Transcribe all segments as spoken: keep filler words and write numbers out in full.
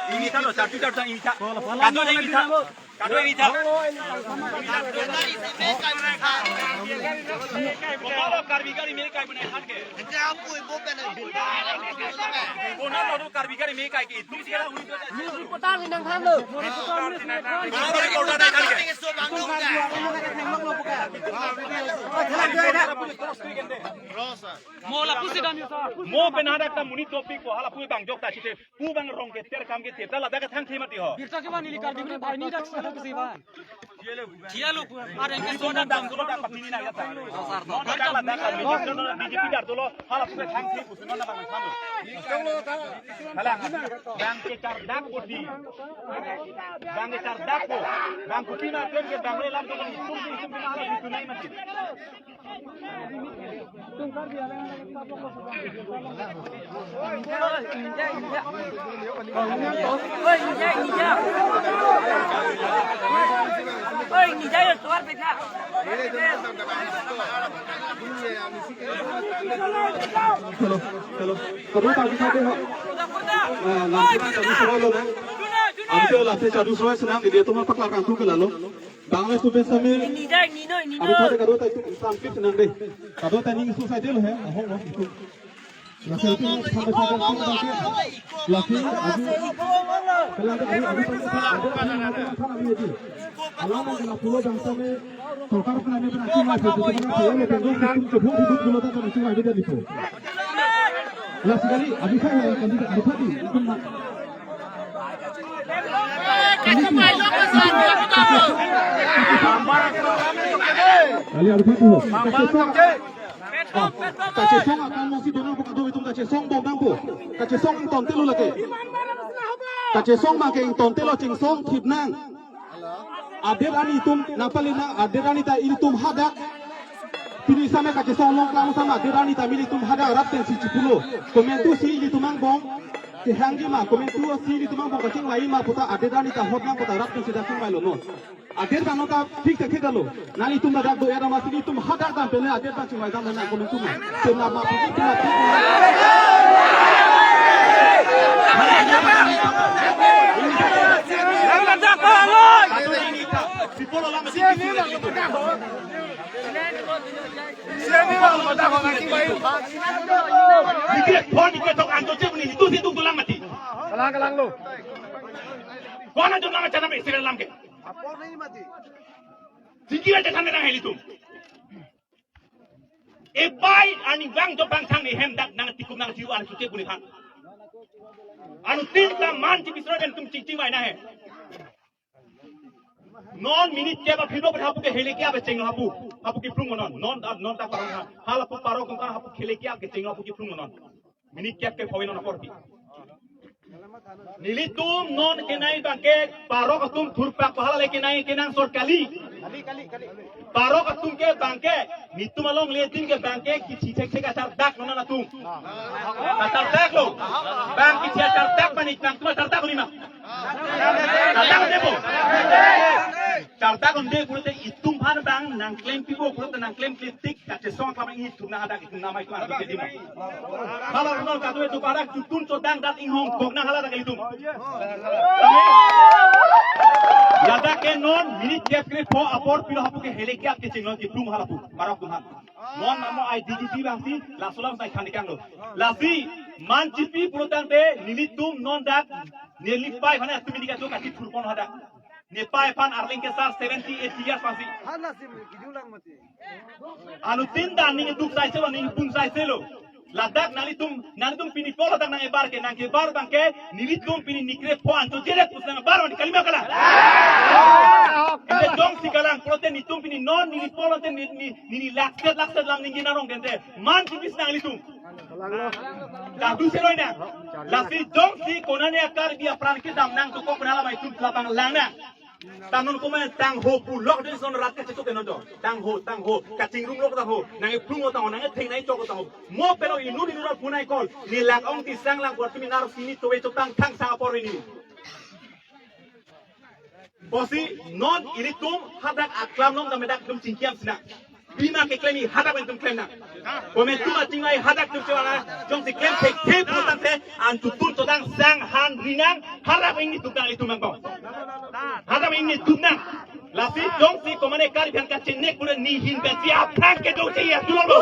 Ini kan loh, satu, satu, ini kan. Kado ini kan. Kado ini kan. Kalau Karbi kali mereka ibu naik kan ke. Kona lo Karbi kali mereka ke. Itu sih kalau udah. Reporter ni nang than lo. Reporter ni nang than lo. Mo lapusi dan yo sa. Mo pen hadak ta monit dopik ko hala pu bang jok ta chite. Pu bang rong ke ter kam ke ter ta ladak ke thang thema ti ho. Birta ke mani likar di mani bhai ni dak sa ke si ban. Dia lo pu. Are ke so dan dam so dan pati ni na ya ta. Mo dak ladak ka B J P dar dolo hala pu thang the pu sunon na bang tham lo. Hala bang ke char dak ko di. Bang ke char dak ko. Bang ko pi na pen ke bang le lam to ni tum tum tum hala pu nai mati. Hello, hello. Kamu tak bisa deh, Pak. Eh, nanti kan tadi suruh lo, kan? Nanti lah, saya jadi suruh senang di dia tuh, Pak, larang tuh ke lalu. Bangladesh tu biasa mi. Ini dah, ini no, ini no. Aduh, tadi kado tadi tu sampai senang deh. Kado tadi itu saja lo ya. Ahok lo itu. Lasi itu sampai sampai sampai sampai. Lasi aduh. Kelang tadi aduh sampai sampai aduh sampai sampai sampai aduh. Alam yang kena pulau bangsa mi. Sorkar pernah mi pernah cuma itu cuma pulau mi tengok itu cuma hidup pulau tak pernah cuma beda itu. Lasi kali aduh saya yang tadi aduh tadi itu mak. Kali arti tu. Kachesong. Oh, kachesong akan masih donang po kado itum kachesong bom nang po. Kachesong ington telo lake. Kachesong make ington telo chingsong thip nang. Adet ani itum nangpali nang adet ani ta ilitum hadak. Pini same kachesong long klang sama adet ani ta ilitum hadak rat pensi chipulo. Komentu si ilitum angbong. Kehangji ma, komentu si ilitum angbong kachingvai ma puta adet ani ta hot nang puta rat pensi dak chingvai lo non. Adet bang nota fix akhir dalo. Nang itum dak do era masih itum hadak dam pele adet bang chingvai dam nang komentu ma. Tuna ma puji tuna. Sipolo lam sini. Dikit phone dikit tok anto cep ni itu situ tulang mati. Kalang kalang lo. Kona jom nama chana me sila lam ke. Apor nahi mati. Dikit aja sana nang heli tu. Ebai ani bang jom bang sang ni hem dak nang tikum nang tiu an sute buni bang. Anu tin ta man ti bisro den tum ching ching mai na he. Non minute ke ba phido hapu ke hele ke abe cheng hapu. Hapu ke plung non. Non non ta parong ha. Hala pu parong kong hapu hele ke abe cheng hapu ke plung non. Minute ke ke phawin non aporpi. Nelitum non kenai bangke parok atum thurpak pahala le kenai kenang sorkali. Parok atum ke bangke nitum along le tin ke bangke kichi thek thek achar dak non atum. Achar dak lo. Bang kichi achar dak panik nangtum achar dak lima. Chardak un-e po. Chardak un-e pulote itum aphan bang nangklem pipo pulote nangklem klemtik kachesong kami itum nang hadak itum namai itum adak itum. Hala runo katu itu parak jutun chodang dat inghong kok nang hala dak itum. Ladak ke non minute kep kre pho apor pilo hapu ke hele ke ap ke chinglo ke plung hala pu parok tum ha. Non namo ai D G P bang si laso alam sai khandi kanglo. Lasi man chipi pulotangte nelitum non dak neli pai aphan atum ini kachok kachithur pon hadak. Ne pai aphan arling kesar seventy eighty years masih. Hana sim kijulang mati. Anu tin dan ning duk sai selo ning pun sai selo. Ladak nanglitum nanglitum pini polo dak nang ebar ke nang kebar bangke nelitum pini nikre pho anto jeret pus nang bar mani kalima kalang. Inde jongsi kalang pulote nitum pini non neli polo te ni ni ni lakset lakset lam ninggi narong dente. Man chipis nanglitum. Kadu seroi nang. Lasi jongsi konane Karbi apran kedam nangtukok pen alamai itum klabang lang nang. Tanun kuma tangho pulok den son rat kachechok eno do. Tangho, tangho, kachingrum lok tangho. Nang iplung lo tangho, nang etheng nang ichok lo tangho. Mo pelo inut inut rat punai kol. Nilak ong tisang lang buat keminar sini towe chotang thang sang apor ini. Pusi non ilitum hadak aklam long kami dak itum chingkiam sina. Bima keklem i hadak pen itum klem nang. Komantu ma chingvai hadak itum chingvai jongsi klem thekthe pulotangte an tutun todang sang han rinang hadak ingni tukang itum nang kong. Hadak ingni tuk nang. Lasi jongsi komane Karbi aphan kachenek pura ni hin pensi aphrang kedo che ya tulong lo.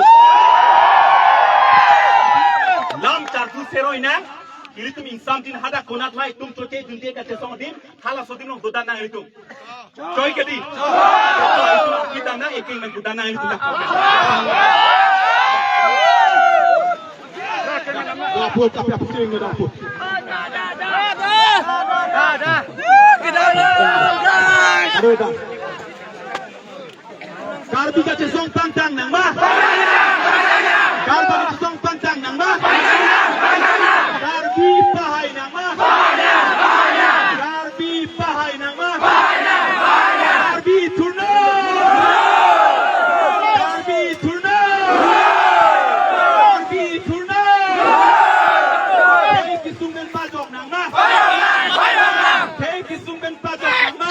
Lam charju seroi nang. Ilitum ingsamjin hadak konat mai itum choche junte kachesong adim. Halaso adim along dodan nang ilitum. Choi ke di. Kita nang eking men dodan nang ilitum. Dapur tapi apa sih ini dapur? Aduh, dah. Karbi kachesong pangtang nang ma? Karbi kachesong pangtang nang ma? Karbi pahai nang ma? Karbi pahai nang ma? Karbi thurno! Karbi thurno! Karbi thurno! Theng kesung pen pajok nang ma? Theng kesung pen pajok nang ma?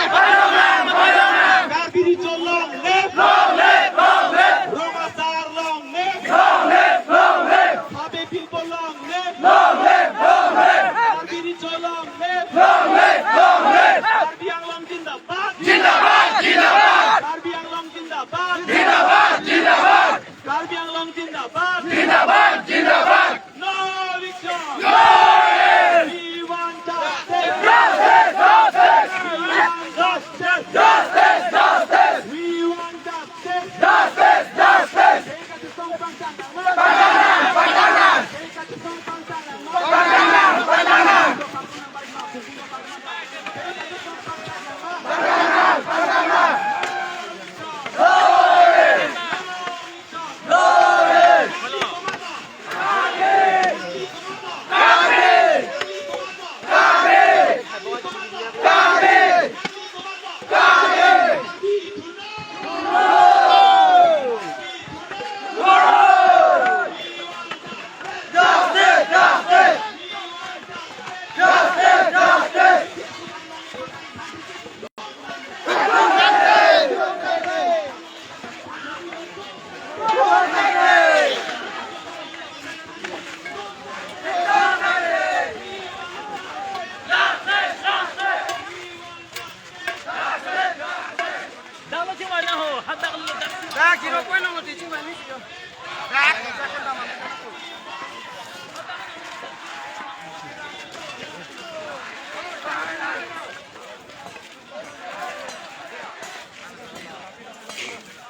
Karbi Recho long live! Long live! Long live! Rong Asar long live! Long live! Long live! Habe Philpo long live! Long live! Long live! Karbi Recho long live! Long live! Long live! Karbi Anglong zindabad! Zindabad! Zindabad! Karbi Anglong zindabad! Zindabad! Zindabad! Karbi Anglong zindabad! Zindabad! Zindabad! No eviction! No rest! We want justice! Justice! Justice! We want justice! Justice! Justice! We want justice! Justice! Justice!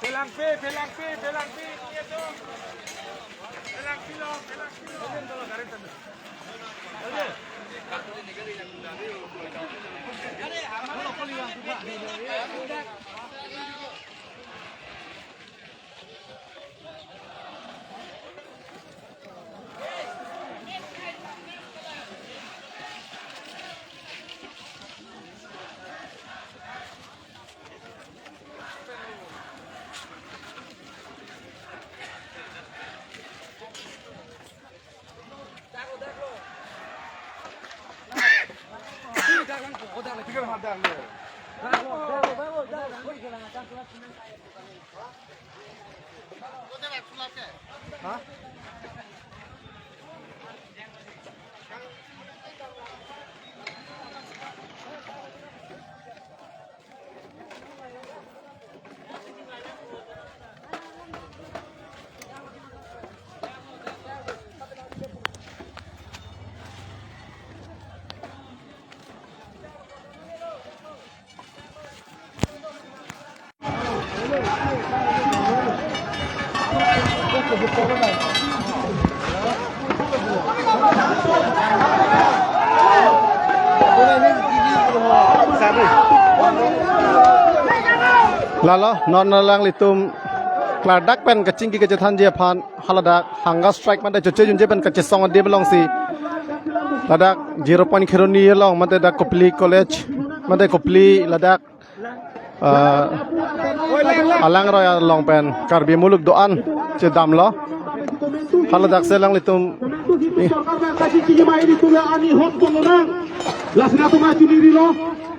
Pelangpi, pelangpi, pelangpi, iya dong. Pelangpi lo, pelangpi lo. Lalo, non alanglitum klardak pen kachingki kachethanji aphan haladak hunger strike mate choche junje pen kachesong adim alongsi ladak Zero Point Kheroni along mate dak Kopili College mate Kopili ladak, ah, alangroi along pen Karbi muluk do-an chedamlo. Haladak si alanglitum Sorkar pen kachingki ma ilitum la ani hot ponlonang. Lasi latum chunirilo.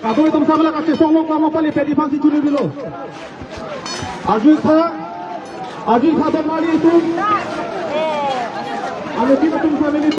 Kadokave atum samla kachesong lo kamo pali pedi aphansi chunirilo. Arju tha, arju tha don mali itum. Anu tim atum family.